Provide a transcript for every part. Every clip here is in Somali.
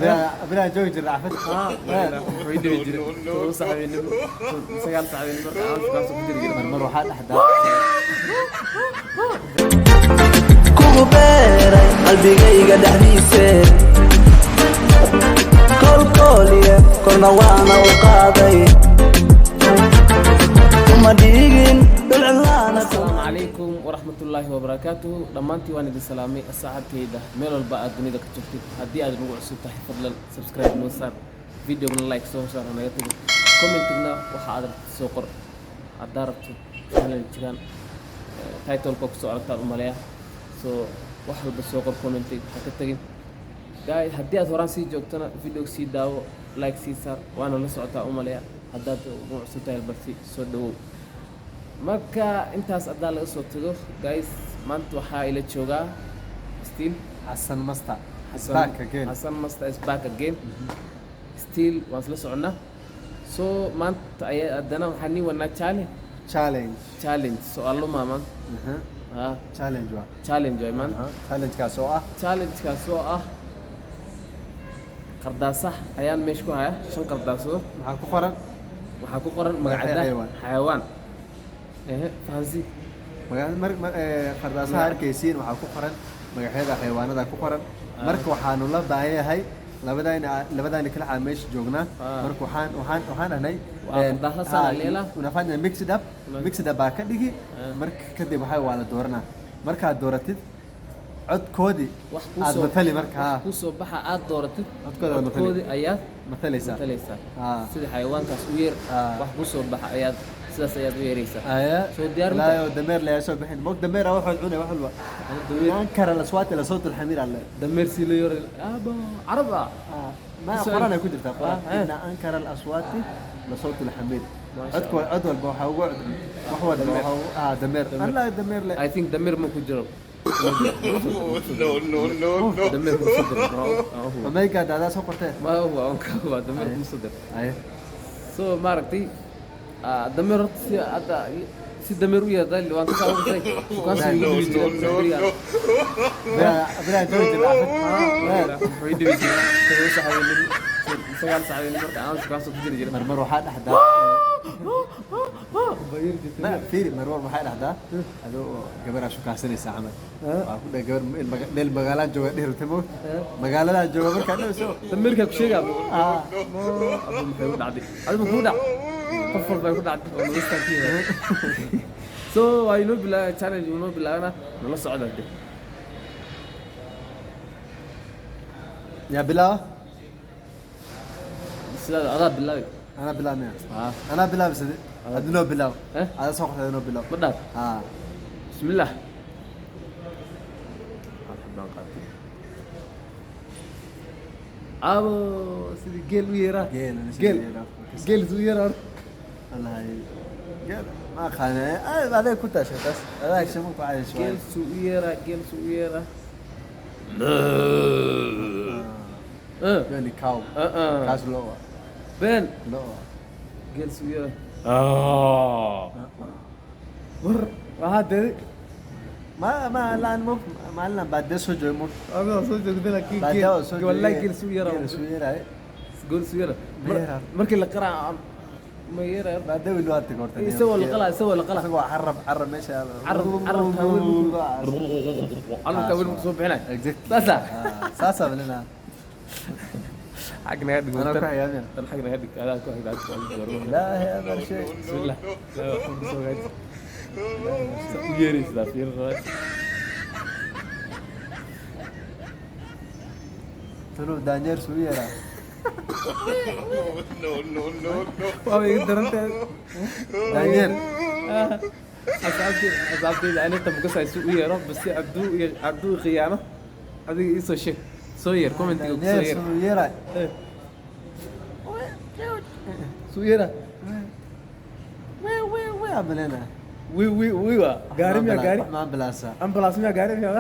Bilaan joogi jirna xaafad. Wuxuu dhibi jiray 7 saac habeenimo, 9 saac habeenimo marka aan shukaanso ku jiri jiray. Marmar waxaa dhexdaa Kugu beeray qalbigayga dhexdiise, kolkooliye korna waana u qaaday, kuma dhigin dhulcilaana. Asalaamu calaykum waraxmatullaahi wabarakaatuhu. Dhammaantii waan idin salaamay, asxaabtayda meel walba aad dunida ka joogtid. Haddii aad nagu cusub tahay, fadlan subscribe noo saar, videogna like soo saar, ha naga tago. Commentigna waxa aad rabtid soo qor. Haddaa rabto channel jiraan, titleka kusoo aragtaan u maleeya. So wax walba soo qor, commentig ha ka tagin. Guys, haddii aad horaan sii joogtana, video sii daawo, like sii saar, waana la socotaa u maleeya. Haddaad ugu cusub tahay, balsi soo dhawow. Marka intaas haddaa laga soo tago, guys, maanta waxaa ila joogaa still Xasan Master. Xasan. Back again. Xasan Master is back again. Still waan isla soconnaa. So maanta ayaa haddana waxaa nii wanaa challenge. Challenge. Challenge so alluma maanta. Ah. Challenge waa. Challenge waay maanta. Challenge-kaas oo ah? Challenge-kaas oo ah qardaasax ayaan meesha ku hayaa, shan qardaasood. Maxaa ku qoran? Waxaa ku qoran magacyo magacada xayawaan. Xayawaan ehe fahansi. Qardaasaha arkaysiin waxaa ku qoran magacyada xayawaanada ku qoran. Marka waxaanu la baahan yahay labadayna kala caa meesha joognaa. Marka waxaan ahnay Waa qardaasa sana leela. Unafanya mixed up. Mixed up baa ka dhigi. Marka kadib waxaa waa la dooranaa. Markaad dooratid codkoodii wax aad kusoo matali marka wax kusoo baxa aad dooratid. Codkooda aad matali. Codkoodii ayaad matalaysaa. Matalaysaa. Sida xayawaankaas u yeer. Wax kusoo baxa ayaad sidaas ayaad u yeeraysaa. Aya. Soo diyaar ma laa dameer la soo bixin mog dameer waxaad cunay wax walba. Dameer. Ankara laswaati la sawt alxamir alle. Dameer si loo yeeray aabo carab ah. Ma Soo- quraan ay ku jirtaa quraan. Ah. Inna ankara alaswaati la sawt alxamir. Masha codku cod walba waxaa ugu cod wax walba waxaa ugu dameer alla dameer le. I think dameer ma ku jiro. No, no, no, no. Dameer ma soo diro. Omeyga daadaa soo qortee. Ma huwa on ka huwa dameer ma soo diro. Aye. So maaragtay, dameer horta si hadda si dameer u yeerday waan ka soo ogtay shukaansi No, igu dhibi No, jiray no, beriga. no. Bilaan joogi jirna xaafad. Wuxuu i dhibi jiray 7 saac habeenimo, 9 saac habeenimo marka aan shukaanso ku jiri jiray. Marmar waxaa dhexdaa ma fiiri, marmar waxay dhahdaa adoo gabaraa shukaasanaysa camal waa ku dhahay gabar meel magaalaan jooga dhihi rabtay moog magaaladaan jooga markaa dhahayso. Dameerkaa ku sheegaa abu maxay ku dhacday adigu ku dhac qof walba ay ku dhacday oo nolostaan ku yimaada. So waa inoo bilaaba challenge, inoo bilaabana nala socda de. Yaa bilaaba? Sidaada adaa bilaabay. Anaa bilaabmaya? Ah. Anaa bilaab side adinoo bilaab. Eh? Adaa soo qortay adinoo bilaab. Ma dhaaf. Haa. Bismillah, hal xabaan qaatay. Abo sidii geel u yeeraa. Geel, sidii geel yeeraa. Geel siduu yeeraa horta. Wallahi geel ma aqaana, aday ku taashay taas adaa shamo ku cadayso. Geel suu u yeeraa, geel suu u yeeraa. Geeli cow. Kaas loo waa. Been. Loo waa. Geel suu yeeraa war waxaa dee. Ma laan mo maalin baadiya soo joogay mo. Adigaa soo joogtay laakiin baadiya oo soo geel wallahi joogay. Geel suu yeeraa. Geel suu yeeraa. Geel suu yeeraa. Ma yeeraa. Markii la qaraa ma yeeraa. Baadiya weli waa tag horta. Isagoo la qalaa, isagoo la qalaa. Isagoo carab carab meesha yaalo. Carabka weyn soo bixinay. Exactly. Saasa. Saasa balina. Xag naga dhig. Anaa ku xigaamina. Tan xag naga dhig, adaa ku xigaa. Laa hada shay. Bismillah. La waxaan ku soo gaadhi u yeeraysaa fiir raad. Tanu daanyeer suu yeeraa. No, no, no, no. Waa iga darantahay. Daanyeer. Asxaabteyda aninta mukasa isu u yeero basi hadduu khiyaano adiga iisoo sheeg, soo yeer commentiga ku soo daanyeer yeer. Suu yeeraa. Suu yeera. Wee wee wee abalina. Wi wi wi waa gaari miya gaari? Ma ambalaasa. Ambulance miya gaari miya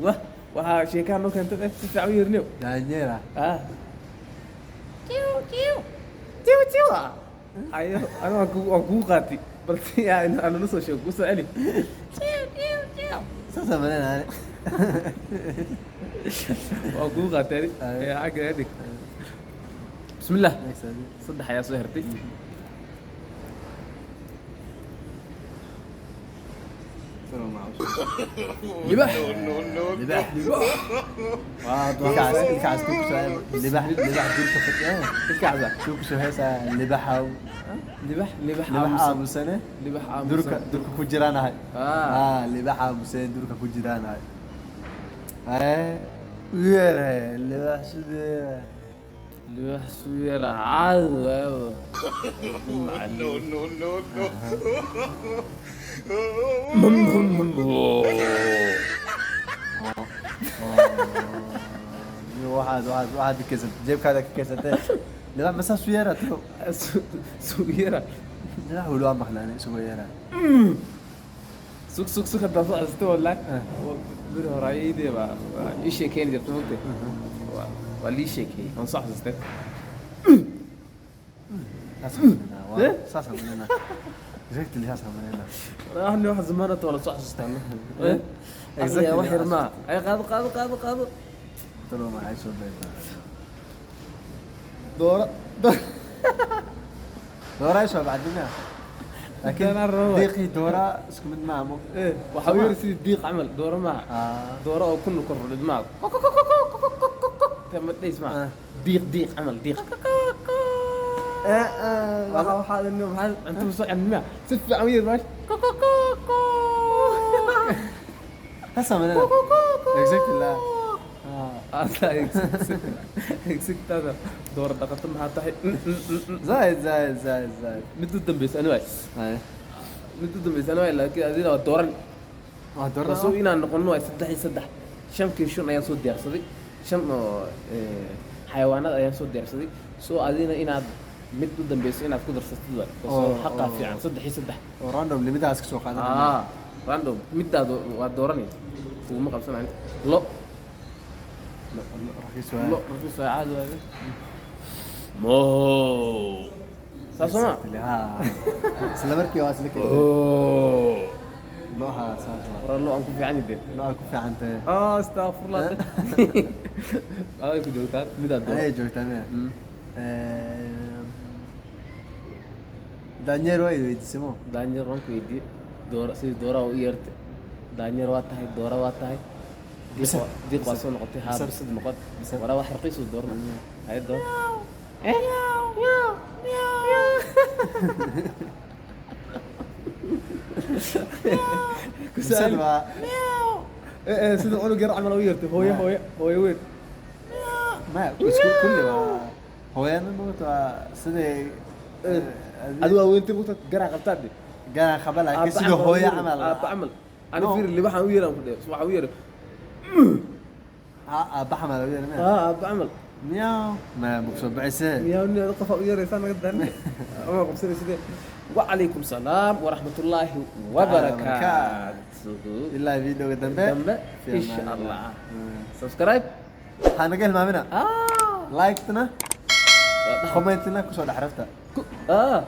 wa waxaa sheekaha noo keentay si fiican u yeerniyo. Daanyeera. Ah, tiw tiw tiw tiw ah ayo ana waan kugu qaatay balse yaa anala soo sheego kusoo celi. Saas abalina. Waa kugu qaateen. Ay. Xagga dhig. Bismillah. Next time. Saddex ayaa soo hertay. Libax. No, no, no. Libax. Ilkaas, ilkaas ku soo libax, libax durka fadhiya. Ilkaasa. Ku soo heesa libaxa. Libax, libax Libax aamusan. aamusane. Libax aamusan. Durka, durka ku jiraanahay. Ah. Ah, libax aamusane durka ku jiraanahay. Eh, weere, libax sidee. Libax suyara caadi waayo. No, no, no, no. Waxaad keysatay jeebkaada ka keysatay. Libax ma saas u yeeraa tiro? Suyara. Libax weli waa maqlaanay isagoo yeeraa. Sug, sug, sug, haddaad soo xasuusto wallahi. Beri hore ayeydey baa ii sheekeyn jirtay, mogtay. Waa lii sheekeeyey, waan soo xasuustay. Saasaan maleynaa, saasaan maleynaa. Exactly saasaan maleynaa. Waxni wax zamaanata waa la soo xasuustaa. Exactly, Wax yar maa ay qaado, qaado, qaado, qaado. Talo maxay soo beertaa? Doora. Doora ay soo baxdina. Laakiin Intaan rabo. diiqii doora isku mid maaha mo. Waxaa u yar sidii diiq camal, dooro maaha. Ah. Dooro oo kun kor fadhid maaha, tama dhays maaha. Ah. Diiq, diiq camal, diiq. Eh, eh. Waxaa maxaa cunto soo cabin si fiican u yar maash. Saasaan maleynaa. Exactly la. Ah. Exigtaada dooro dhaqato maxaa tahay? Zaid, zaid, zaid, zaid. Mid u dambeysa ani waay. Ay. Mid u dambeysa ani waay, laakiin adina waa dooran. Waa doora. Kasoo inaan noqono waay saddex iyo saddex. Shankii shun ayaan soo diyaarsaday, shan oo xayawaanada ayaan soo diyaarsaday. Soo adina inaad mid u dambeyso inaad ku darsatid waay, kasoo Oo, xaqaa oo. fiican saddex iyo saddex. Oo random limidaas ka soo qaadanaya. Ah, random midaad waa dooranay, kuguma qabsanayo. Lo. Raqiis waay. Lo raqiis waa, caadi waaye. Mo saas soo ma? Exactly, ha. Isla markii waa isla keenay. Loha saas waa. Hore lo aan ku fiican yahay. Loha ku fiican tahay. Ah, astaqfirullah. Aday ku joogtaa midaad dooro. Ayay joogtaa miya? Daanyeer waa i weydiisay mo. Daanyeer waan ku weydiiyey. Doora sidii dooraha u yeertay. Daanyeer waa tahay, doora waa tahay. Diiq. Bisad. Diiq waa soo noqotay haa. Bisad. Bisad noqon. Bisad. Waraa wax raqiis uu doorna hay door. Bisad waa Sida cunug yar camal u yeertay, hooyo, hooyo, hooyo weyn. Ma isku kulli waa hooyana moogta waa siday Adi waa weynta mugta garaa qabtaa de. Garan qaba, laakiin sida hooyo camal. Aabba camal ani. No. Fiir, libaxaan u yeeraan ku dhe, waxaa u yeeray. Ha, aabba camal u yeeray miya? Aa, aabba camal. Miyaw ma bugsoo bixisee. Miyaa nin qofa u yeeraysaa naga darin ama qabsanaysidee. وعليكم السلام ورحمة الله وبركاته. Ilaa videoga dambe. Dambe Fi إن شاء amaan الله. Allah. Subscribe. Waxaa naga hilmaamina آه like-tana, comment-na kusoo dhex rafta. آه.